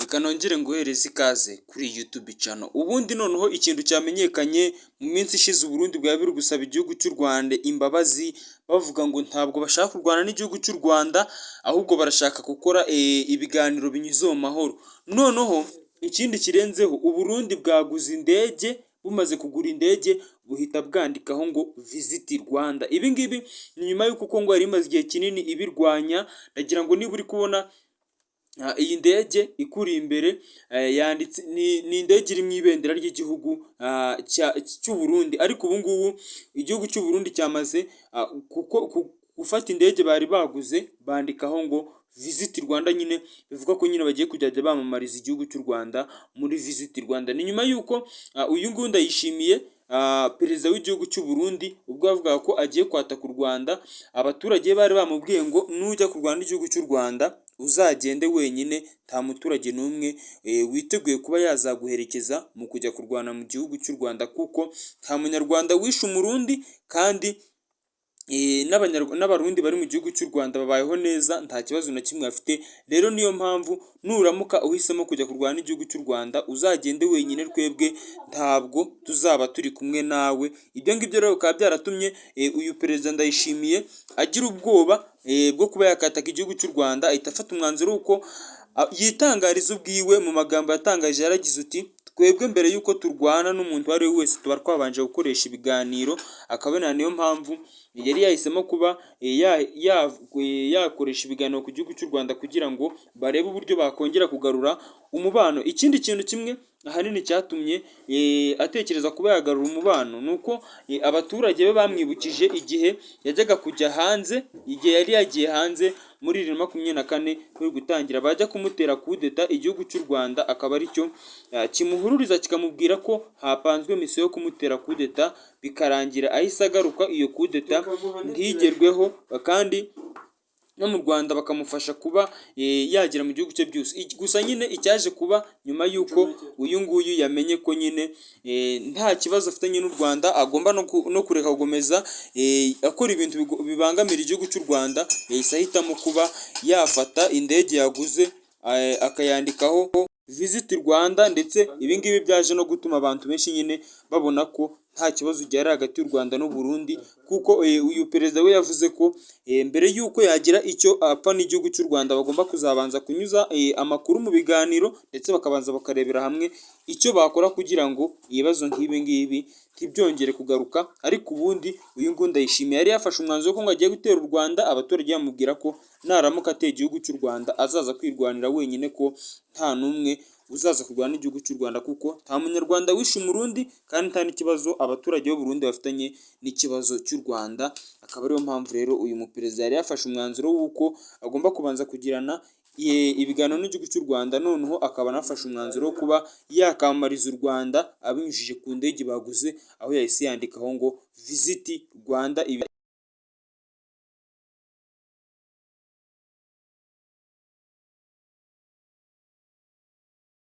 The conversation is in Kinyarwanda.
Reka nongere nguhereze ikaze kuri YouTube channel. Ubundi noneho ikintu cyamenyekanye mu minsi ishize, Uburundi bwari buri gusaba igihugu cy'u Rwanda imbabazi, bavuga ngo ntabwo bashaka kurwana n'igihugu cy'u Rwanda, ahubwo barashaka gukora ibiganiro binyuze mu mahoro. Noneho ikindi kirenzeho, Uburundi bwaguze indege, bumaze kugura indege buhita bwandikaho ngo "Visit Rwanda". Ibi ngibi ni nyuma y'uko Kongo yari imaze igihe kinini ibirwanya. Ndagira ngo niba uri kubona iyi ndege ikuri imbere, yanditse, ni indege iri mu ibendera ry'igihugu cy'u Burundi, ariko ubu ngubu igihugu cy'u Burundi cyamaze kuko gufata indege bari baguze bandikaho ngo "Visit Rwanda". Nyine bivuga ko nyine bagiye kujya bamamariza igihugu cy'u Rwanda muri Visit Rwanda. Ni nyuma y'uko uyu nguyu Ndayishimiye, perezida w'igihugu cy'u Burundi, ubwo yavugaga ko agiye kwataka u Rwanda, abaturage bari bamubwiye ngo nujya kurwana n'igihugu cy'u Rwanda uzagende wenyine, nta muturage n'umwe witeguye kuba yazaguherekeza mu kujya kurwana mu gihugu cy'u Rwanda, kuko nta munyarwanda wishe Umurundi, kandi n'Abarundi bari mu gihugu cy'u Rwanda babayeho neza, nta kibazo na kimwe bafite. Rero niyo mpamvu nuramuka uhisemo kujya kurwana n'igihugu cy'u Rwanda uzagende wenyine, twebwe ntabwo tuzaba turi kumwe nawe. Ibyo ngibyo rero bikaba byaratumye uyu perezida Ndayishimiye agira ubwoba bwo kuba yakataka igihugu cy'u Rwanda, ahita afata umwanzuro w'uko yitangariza ubwiwe. Mu magambo yatangaje yaragize uti: "Twebwe mbere y'uko turwana n'umuntu uwo ari we wese tuba twabanje gukoresha ibiganiro." Akaba niyo mpamvu yari yahisemo kuba yakoresha ibiganiro ku gihugu cy'u Rwanda kugira ngo barebe uburyo bakongera kugarura umubano. Ikindi kintu kimwe ahanini cyatumye atekereza kuba yagarura umubano ni uko abaturage be bamwibukije igihe yajyaga kujya hanze, igihe yari yagiye hanze muri 2024 bari gutangira bajya kumutera kudeta, igihugu cy'u Rwanda akaba aricyo kimuhururiza kikamubwira ko hapanzwe misiyo yo kumutera kudeta, bikarangira ahise agaruka, iyo kudeta ntigerweho, kandi no mu Rwanda bakamufasha kuba yagera mu gihugu cye byose. Gusa nyine icyaje kuba nyuma y'uko uyu nguyu yamenye ko nyine nta kibazo afitanye n'u Rwanda, agomba no kureka gukomeza akora ibintu bibangamira igihugu cy'u Rwanda, yahise ahitamo kuba yafata indege yaguze akayandikaho "Visit Rwanda". Ndetse ibi ngibi byaje no gutuma abantu benshi nyine babona ko nta kibazo gihari hagati y'u Rwanda n'u Burundi, kuko uyu perezida we yavuze ko mbere y'uko yagira icyo apfa n'igihugu cy'u Rwanda bagomba kuzabanza kunyuza amakuru mu biganiro, ndetse bakabanza bakarebera hamwe icyo bakora kugira ngo ibibazo nk'ibi ngibi ntibyongere kugaruka. Ariko ubundi uyu nguyu Ndayishimiye yari yafashe umwanzuro ko ngo agiye gutera u Rwanda, abaturage bamubwira ko naramuka ateye igihugu cy'u Rwanda azaza kwirwanira wenyine, ko nta n'umwe uzaza kurwana n'igihugu cy'u Rwanda, kuko nta munyarwanda wishe Umurundi, kandi nta n'ikibazo abaturage b'u Burundi bafitanye n'ikibazo cy'u Rwanda. Akaba ariyo mpamvu rero uyu muperezida yari yafashe umwanzuro w'uko agomba kubanza kugirana ibiganiro n'igihugu cy'u Rwanda, noneho akaba anafashe umwanzuro wo kuba yakamamariza u Rwanda abinyujije ku ndege baguze, aho yahise yandikaho ngo "Visit Rwanda".